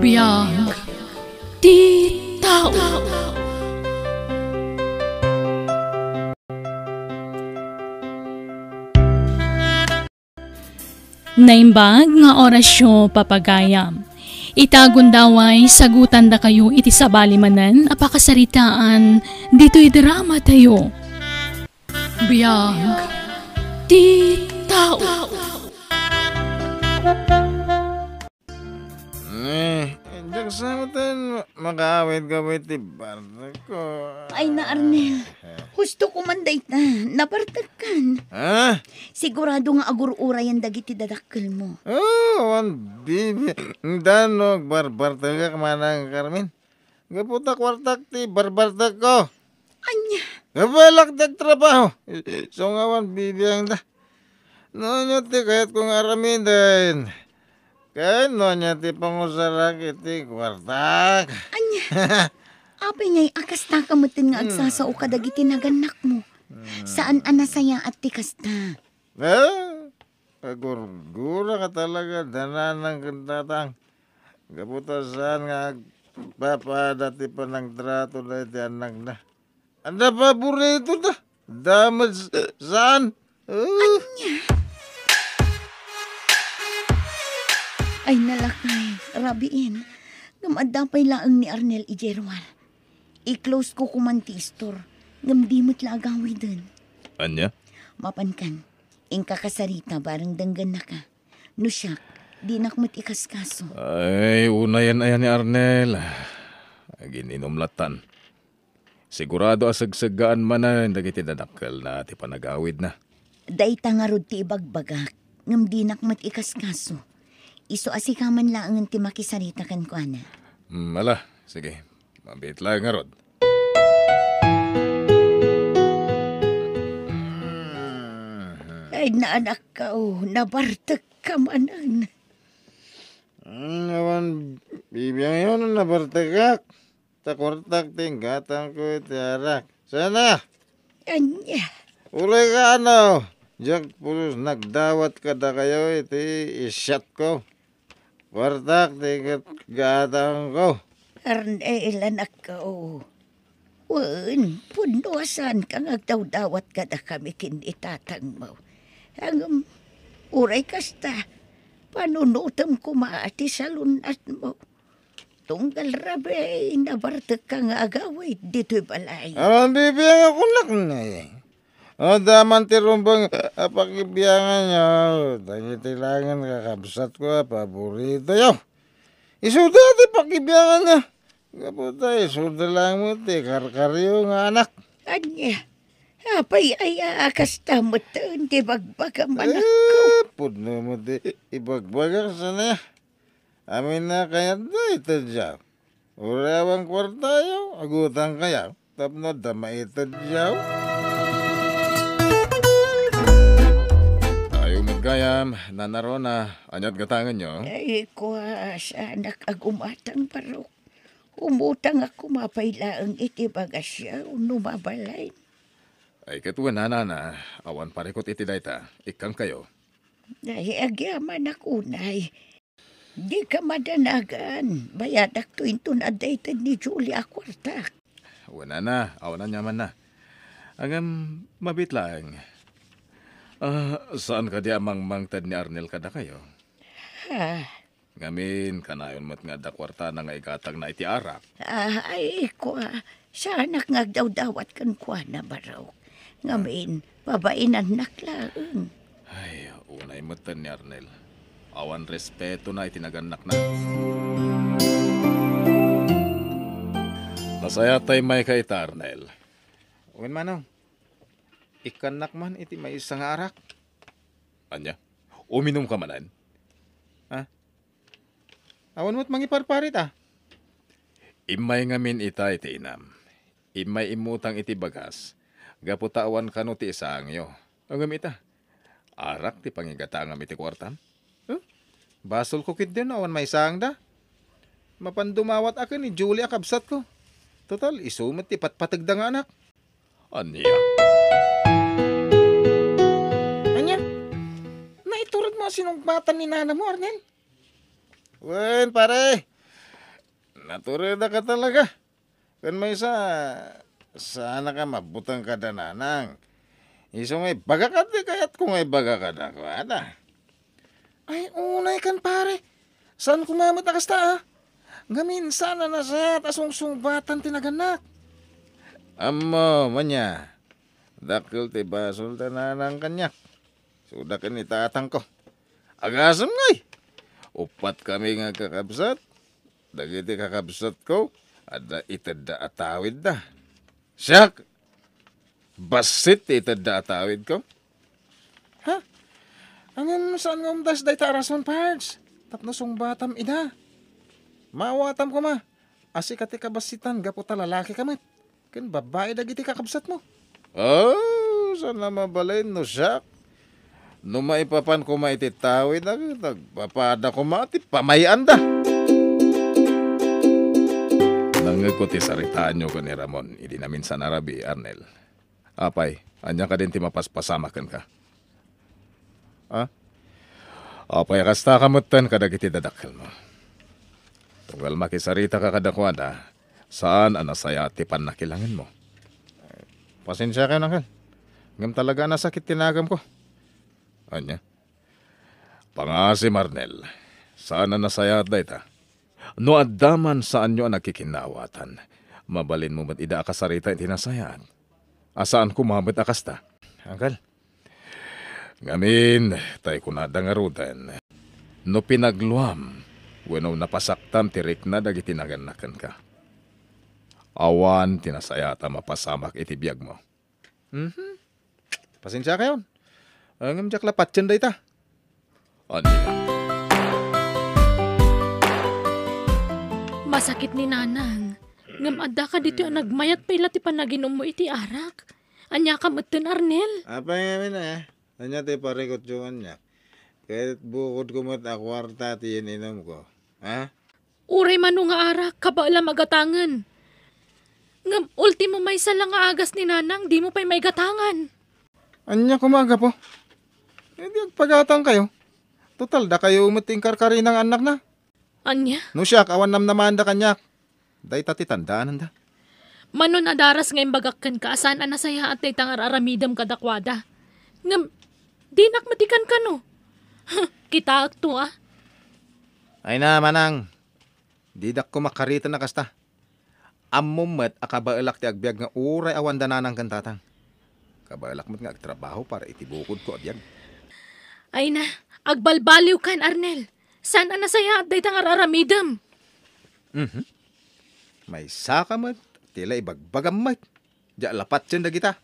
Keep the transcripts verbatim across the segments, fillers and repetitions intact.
Biag ti tao. Naimbag nga orasyo, papagayam. Ita gundaway, sagutandakayo iti sabali manen a pakasaritaan ditoy dramatayo. Biag ti tao. Eh, diak sa metten ma-, makaawid-awid ti bartekko. Ay, na, Arnel. Eh. Husto ko man dayta. Nabartekkan. Ha? Sigurado nga agur-urayan dagiti dadakkelmo. Oh, awan bibi-, dano agbarbartekak manang Carmen. Gapu ta kuartak ti barbartekko. Ania? Gapu ta agtrabaho. Isu nga awan bibiangda. No ania ti kayatko nga aramiden? Ken no ania ti pangusarak iti kuartak? Ania? Apay ngay a kastaka metten nga Hmm. agsasao kadagiti nagannakmo? Hmm. Saan a nasayaat ti kasta? Ah, agurgura ka talaga, dananang ken tatang. Gapu ta saan nga agpapaada ti panangtrato daydi annakna. Adda paborito da. Damag s-, saan? Ah. Ania? Ay, nalakay, rabiin. Ngem adda pay laeng ni Arnel idiay ruar. I-close ko koman ti istor, ngem di met la agawiden. Ania? Mapankan, inka kasarita bareng denggennaka. No siak, dinak met ikaskaso. Ay, unayen aya ni Arnel. Agin-inom lattan. Sigurado a segseggaan manen dagiti dadakkelna ti panagawidna. Dayta ngarud ti ibagbagak, ngem dinak met ikaskaso. Isu a sika man laengen ti makisarita kenkuana. Hmm, ala, sige. Mabiit laeng ngarud. Ay, naanakko, nabartekka manen. Hmm, awan bibiangyo no nabartekak. Ta kuartak ti inggatangko iti arak. Sana? Ania? Uray ka, ano? Diak pulos nagdawat kadakayo iti isyatko. Kuartak ti inggatangko. Arnel, anakko. Wen, pudno a saanka nga agdawdawat kadakami ken ni tatangmo. Ngem, uray kasta, panunotem koma ti salun-atmo. Tunggal rabii, nabartekka nga agawid ditoy balay. Awan bibiang a kunak, nay. Adda man ti rumbeng a pakibianganyo, dagiti laeng kakabsatko a paboritoyo. Isuda ti pakibianganyo. Gapu ta isuda laeng met ti karkaryo nga anak. Ania? Apay aya a kasta metten ti ibagbagam, anakko? Eh, pudno met ti ibagbagak, sana. Amin a kayatda, itedyo. Uray awan kuartayo, agutangkayo, tapno adda maitedyo. Ayo met gayam, Nana Rona, ania't gatangenyo? Ay, kua, saanak a gumatang, barok. Umutangak koma pay laeng iti bagasyo no mabalin. Ay, ket wen, Nana, awan parikut iti dayta. Ikkangkayo. Ay, agyamanak unay. Dika madanagan. Bayadakto inton adda ited ni Julie a kuartak. Wen, Nana, awan aniamanna. Ngem, mabiit laeng. Ah, saan kadi a mangmangted ni Arnel kadakayo? Ha? Ngamin, kanayon met nga adda kuartana nga igatangna iti arak. Ah, ay, kua, saanak nga agdawdawat kenkuana, barok. Ngamin, babainannak laeng. Ay, unay metten ni Arnel. Awan respetona iti nagannakna. Nasayaat ta immayka ita, Arnel. Wen, manong, ikkannak man iti maysa nga arak. Ania? Uminumka manen? Ha? Awan met mangiparparita. Immay ngamin ita iti inam. Immay immutang iti bagas, gapu ta awan kano ti isaangyo. Ngem ita, arak ti pangigatangam iti kuartam. Huh? Basolko ketdin no awan maisaangda. Mapan dumawat a ken ni Julie a kabsatko. Total, isu met ti patpategda nga anak. Ania? Ania? Naituredmo a sinungpatan ni nanamo, Arnel? Wen, pare. Patureda ka talaga. Ken maysa, saanka mabuteng kada nanang. Isu nga ibagak ti kayatko nga ibaga kadakuada. Ay, unay kan, pare. Saan koma met a kasta, a? Ngamin, saan a nasayaat a sungsungbatan ti nagannak. Ammom, ania? Dakkel ti basol ta nanang kaniak. Suda ken ni tatangko. Agasem ngay! Uppat kami nga agkakabsat. Dagiti kakabsatko, adda itedda a tawidda. Siak, bassit ti itedda a tawidko. Ha? Ngem saan nga umdas dayta a rason, Pards? Tapno sungbatam ida. Maawatam koma a sika ti kabassitan gapu ta lalakika met ken babbai dagiti kakabsatmo. Oh, saan a mabalin no siak? No maipapan koma iti tawid, ag-, nagpapada koma ti pamay-anda. Nangngegko ti saritaanyo ken ni Ramon idi naminsan a rabii, Arnel. Apay, ania kadin ti mapaspasamak kenka? Ha? Apay a kastaka metten kadagiti dadakkelmo? Tunggal makisaritaka kadakuada, saan a nasayaat ti pannakilangenmo. Pasensiakayon, Angkel. Ngem talaga a nasakit ti nagamko. Ania? Pangasim, Arnel. Saan a nasayaat dayta. No adda man saanyo a nagkikinaawatan, mabalinmo met ida a kasarita iti nasayaat. A saan koma met a kasta. Angkel. Ngamin, tay kunada ngaruden, no pinagluam wenno napasaktam ti rikna dagiti nagannak kenka, awan ti nasayaat a mapasamak iti biagmo. Mhm. Pasensiakayon. Ngem diak la patien dayta. Ania? Masakit ni Nanang. Ngem adda kaditoy a nagmayat pay la ti panaginummo iti arak. Aniaka metten, Arnel? Apay ngamin a? Ania ti parikutyo kaniak? Ket bukodko met a kuarta ti in-inumko. Ha? Uray mano nga arak, kabaelam a gatangen. Ngem ultimo maysa la nga agas ni Nanang, dimo pay maigatangan. Ania koma a gapu? Eh, di agpagatangkayo. Total, dakayo met ti inkarkarina nga annakna. Ania? No siak, awan namnamaanda kaniak. Dayta ti tandaananda. Manon a daras nga imbagak kenka a saan a nasayaat dayta nga ar-aramidem kadakuada. Ngem, dinak met ikankano. Kitaekto, a. Ay na, manang. Didak koma kariten a kasta. Ammom met a kabaelak ti agbiag nga uray awanda nanang ken tatang. Kabaelak met nga agtrabaho para iti bukodko a biag. Ay na, agbalbaliwkan, Arnel. Saan a nasayaat dayta nga ar-aramidem? Mhm. Maysaka met ti la ibagbagam met. Diak la patien dagita.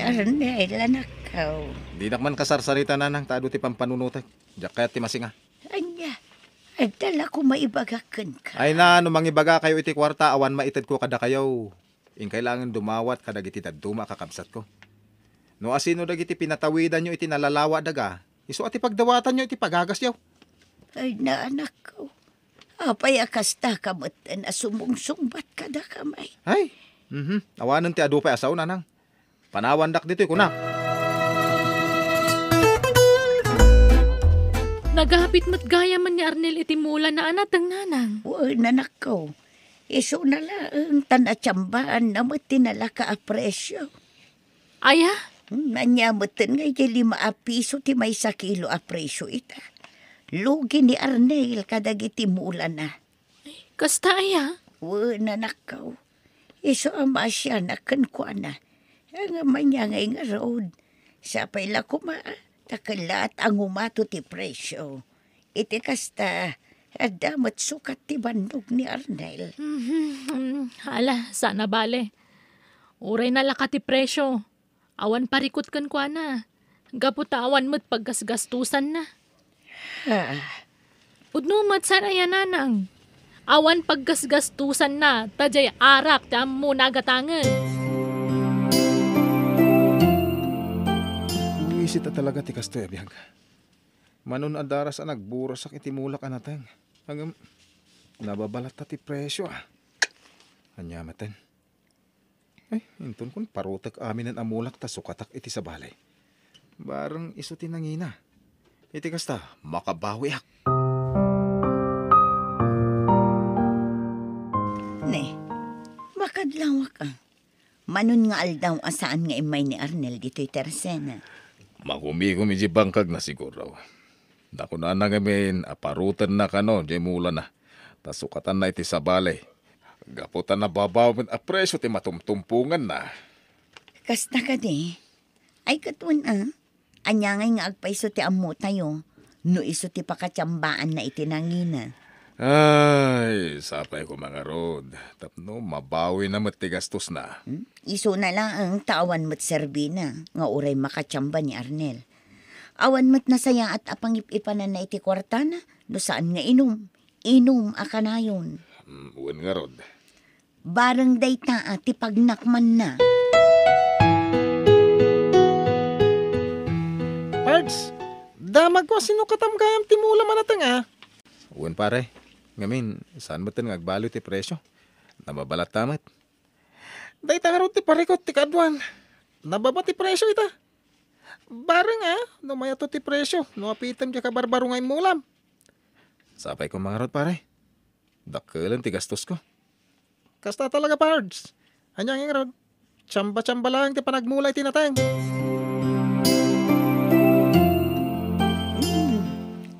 Arnel, anakko. Dinak man kasarsarita, nanang, ta adu ti pampanunotek. Diak kayat ti masinga. Ania? Adda la koma ibagak kenka. Ay na, no mangibagakayo iti kuarta, awan maitedko kadakayo. Inkay laengen dumawat kadagiti dadduma a kakabsatko. No asino dagiti pinatawidanyo iti nalalawa a daga, isu a ti pagdawatanyo iti pagagasyo. Ay na, anakko. Apay a kastaka metten a sumungsungbat kadakami? Ay, mhm. Awanen ti adu pay a sao, nanang. Panawandak ditoy, kunak. Nagapit met gayamen ni Arnel iti mulana a nateng, nanang. Wen, anakko. Isuna laeng ta natsambaan na met ti nalaka a presio. Aya? Hmm, ania metten nga idiay lima a piso ti maysa kilo a presio ita. Lugi ni Arnel kadagiti mulana. Kasta aya? Wen, anakko. Isu a maasianak kenkuana. Ngem ania ngay ngarud? Sapay la koma, ta kellaat a ngumato ti presio. Iti kasta, adda met sukat ti bannog ni Arnel. Mhm. Ala, saan a bale. Uray nalaka ti presio, awan parikut kenkuana, gapu ta awan met paggasgastusanna. Ah. Pudno met saan aya, nanang. Awan paggasgastusanna, ta diay arak ti ammona a gatangen. Buisit a talaga ti kastoy a biag. Manon a daras a nagburasak iti mulak a nateng. Ngem, nababalatta ti presio, a. Ania metten? Ay, inton kun parutek aminen a mulak ta sukatak iti sabali. Bareng isu ti nangina. Iti kasta, makabawiak. Ne, makadlawak a. Manon nga aldaw a saan nga immay ni Arnel ditoy tersena. Makumikom iti bangkagna siguro. Nakunana ngamin a parutenna kano diay mulana. Ta sukatanna iti sabali. Gapu ta nababaw met a presio ti matumtumponganna. Kasta kadi? Ay, ket wen a. Ania ngay nga agpayso ti ammotayo no isu ti pakatiambaanna iti nangina? Ay, sapay koma ngarud, tapno mabawina met ti gastosna. Hmm? Isuna laeng ta awan met serbina nga uray makatiamba ni Arnel. Awan met nasayaat a pangip-ipananna iti kuartana no saan nga inum. Inum a kanayon. Hmm, wen ngarud. Bareng dayta a ti pagnakmanna. Pards, damagko a sinukatam gayam ti mula manateng a. Wen, pare. Ngamin, saan metten nga agbaliw ti presio? Nababalatta met. Dayta ngarud ti parikut ti kaaduan. Nababa ti presio ita. Bareng a, no mayato ti presio, no apitem diay kabarbaro nga immulam. Sapay koma ngarud, pare. Dakkelen ti gastosko. Kasta talaga, Pards. Ania ngay ngarud? Tiamba-tiamba laeng ti panagmula iti nateng. Hmm,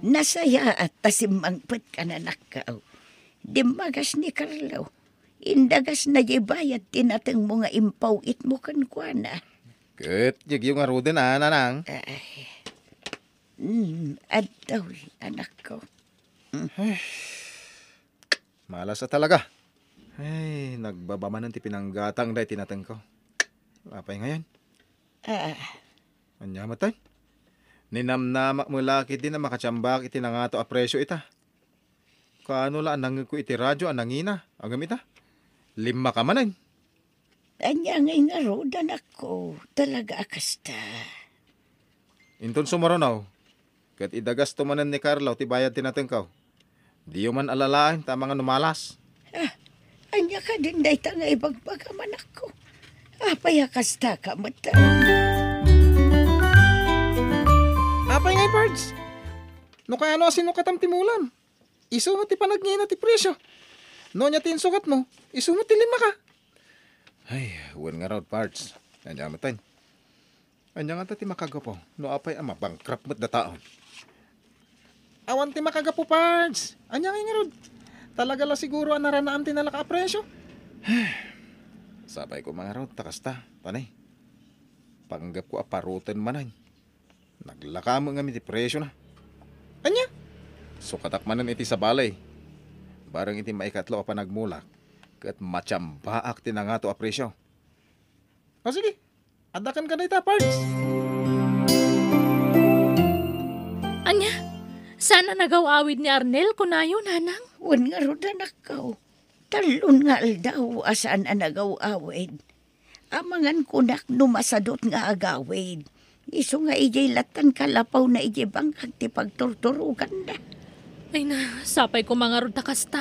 nasayaat ta simmangpetka, anakko. Dimmagas ni Carlo. Indagasna diay bayad ti natengmo nga impaw-itmo kenkuana. Ket yegyo ngaruden a, nanang. Ay. Hmm, addaw, anakko. Hmm. Ay. Malas a talaga. Ay, nagbaba manen ti pinanggatangda iti natengko. Apay ngayon? Ah. Ania met, ay? Ninamnamak met la ketdin a makatiambak iti nangato a presio ita. Kaano la a nangngegko iti radio a nangina, ngem ita, limmaka manen. Ania ngay ngarud, anakko, talaga a kasta. Inton sumuruno, ket idagasto manen ni Carlo ti bayad ti natengko. Diyo man alalaen ta amangan no malas. Ah, ania kadin dayta nga ibagbagam, anakko? Apay a kastaka met? Apay ngay, Pards? No kaano a sinukatam ti mulam? Isu met ti panagngina ti presio. No ania ti insukatmo, isu met ti limmaka. Ay, wen ngarud, Pards. Ania met, ay? Ania ngata ti makagapu no apay a mabankrupt met dataon? Awan ti makagapu, Pards. Ania ngay ngarud? Talaga la siguro a naranaam ti nalaka a presio. Sapay koma ngarud ta kasta, pane. Panggepko a paruten manen. Naglaka met ngamin ti presiona. Ania? Sukatak manen iti sabali. Bareng iti maikatlo a panagmulak, ket matiambaak ti nangato a presio. O sige, adda kenka dayta, Pards. Ania? Saan a nagaw-awid ni Arnel, kunayo, nanang? Wen ngarud, anakko. Tallon nga aldaw a saan a nagaw-awid. Amangan kunak no masadut nga agawid. Isu nga idiay lattan kalapawna idiay bangkag ti pagturturoganda. Ay na, sapay koma ngarud ta kasta.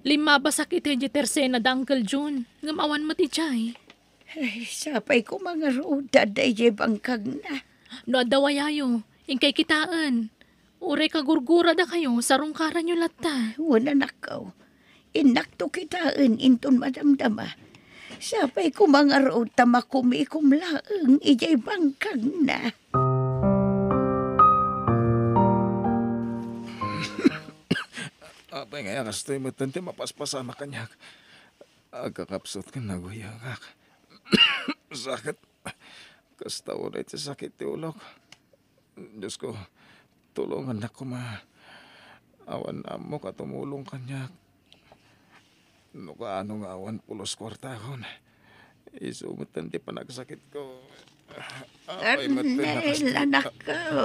Limmabasak iti idiay tersena da Uncle Jun, ngem awan met idiay. Ay, sapay koma ngarud ta adda idiay bangkagna. No adda wayayo, inkay kitaen. Uray kagurguradakayo, sarungkaranyo latta. Wen, anakko. Innakto kitaen inton madamdama. Sapay koma ngarud ta makumikom laeng idiay bangkagna. Apay ngay a kastoy metten ti mapaspasamak kaniak? Agkakapsut ken naguyengak. Sakit. Kasta unay ti sakit ti ulok. Diosko, tulongannak koma. Awan ammok a tumulong kaniak. No kaano nga awan pulos kuartakon, isu metten ti panagsakitko. Apay metten a Arnel, kasta, anakko.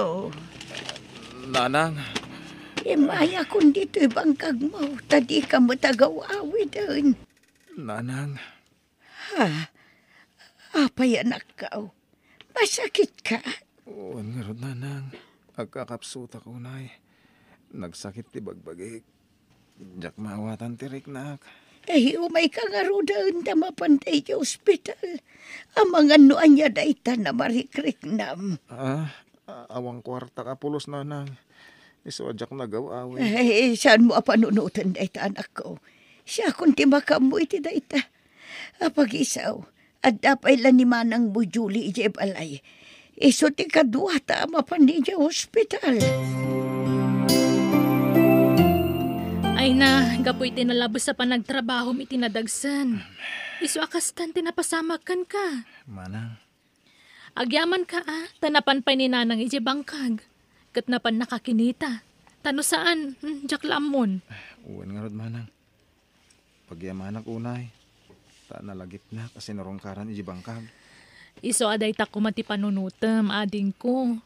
Nanang. Immayakon ditoy bangkagmo, ta dika met agaw-awiden. Nanang. Ha? Apay, anakko? Masakitka? Wen ngarud, nanang. Agkakapsutak unay. Nagsakit ti bagbagik. Diak maawatan ti riknak. Ay, umayka ngaruden ta mapan daydiay ospital. Amangan no ania dayta a marikriknam. Ah, A-, awan kuartak a pulos, nanang. Isu a diak nagaw-awid. Ay, saanmo a panunoten dayta, anakko. Siakon ti makaammo iti dayta. Apagisaw, adda pay la ni manangmo Julie idiay balay. Isu ti kaduata a mapan idiay hospital. Ay na, gapu iti nalabes a panagtrabahom iti nadagsen. Isu a kastan ti napasamak kenka. Manang. Agyamanka a, ta napan pay ni nanang idiay bangkag. Ket napan nakakinita. Ta no saan, hmm, diak la ammon. Wen ngarud, manang. Pagyamanak unay. Ta nalagipnak a sinarungkaran idiay bangkag. Isu a dayta koma ti panunotem, adingko.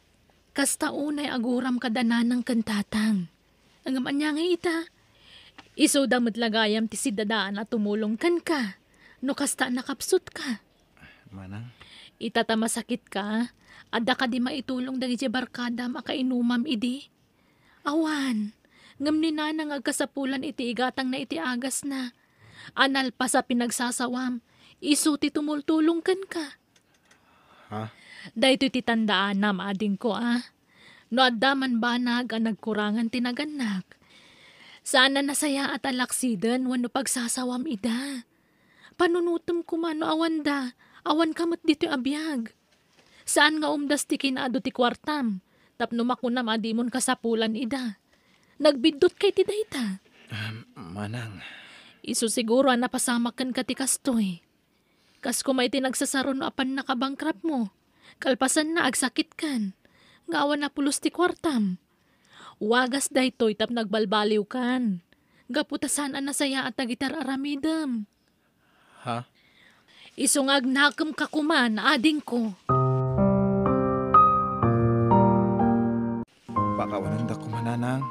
Kasta unay aguram kada nanang ken tatang. Ngem ania ngay ita? Isuda met la gayam ti sidadaan a tumulong kenka, no kasta a nakapsutka. Manang? Ita ta masakitka, adda kadi maitulong dagiti barkadam a kainumam idi? Awan, ngem ni nanang agkasapulan iti igatangna iti agasna. A nalpas a pinagsasawam, isu ti tumultulong kenka. Ha? Daytoy ti tandaanam, adingko, a. No adda man banag a nagkurangan ti nagannak, saan a nasayaat a laksiden wenno pagsasawam ida. Panunotem koma no awanda, awanka met ditoy a biag. Saan nga umdas ti kinaadu ti kuartam, tapno makunam a dimon kasapulan ida. Nagbiddut kay ti dayta? Ahem, manang. Isu siguro a napasamak kenka ti kastoy. Kas koma iti nagsasaro no apan nakabangkrapmo. Kalpasanna, agsakitkan. Nga awan a pulos ti kuartam. Wagas daytoy tapno agbalbaliwkan. Gapu ta saan a nasayaat dagiti ar-aramidem. Ha? Isu nga agnakemka koman, adingko. Pakawanendak koma, nanang.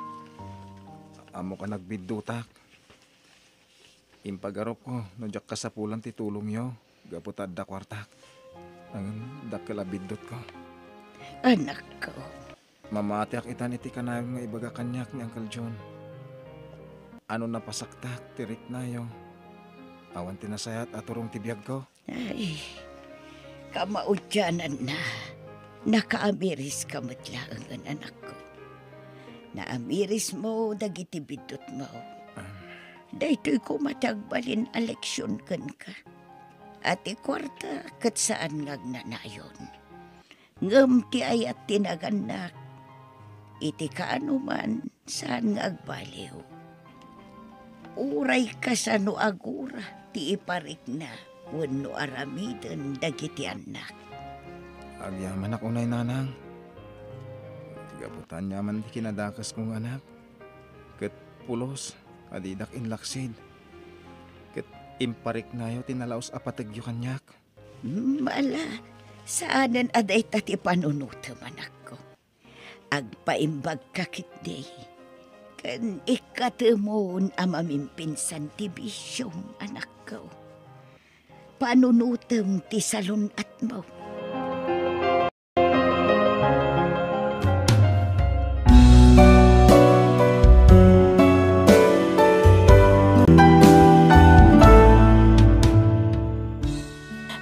Ammok a nagbiddutak. Impagarupko no diak kasapulan ti tulongyo gapu ta adda kuartak. Ngem dakkel a biddutko. Anakko. Mamatiak itan iti kanayon nga ibaga kaniak ni Uncle John. Ano napasaktak ti riknayo? Awan ti nasayaat a turong ti biagko? Ay, kamaudiananna, nakaamiriska met laengen, anakko. Naamirismo dagiti biddutmo. Am. Daytoy koma ti agbalin a leksion kenka. A ti kuarta ket saan nga agnanayon. Ngem ti ayat ti nagannak, iti kaanoman, saan nga agbaliw. Uray kasano a gura ti iparikna wenno aramiden dagiti annak. Agyamanak unay, nanang. Gapu ta aniaman ti kinadakesko nga anak, ket pulos a didak inlaksid, ket impariknayo ti nalaus a pategyo kaniak. Mala, saanen a dayta ti panunotem, anakko. Agpaimbagka ketdi, ken ikkatemon a mamimpinsan ti bisiom, anakko. Panunotem ti salun-atmo.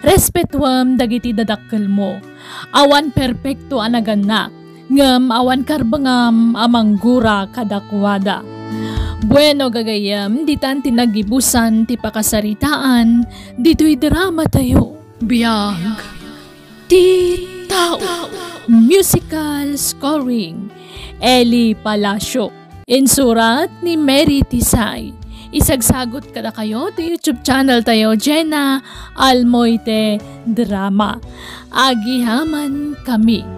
Respetuem dagiti dadakkelmo. Awan perpekto a nagannak, ngem awan karbengam a manggura kadakuada. Bueno, gagayyem, ditan ti nagibusan ti pakasaritaan ditoy dramatayo. Biag ti tao. Musical scoring, Eli Palacio. Insurat ni Mary Tisay. Isagsagot kadakayo ti YouTube channel tayo, Jenna Almoite Drama. Agyamankami.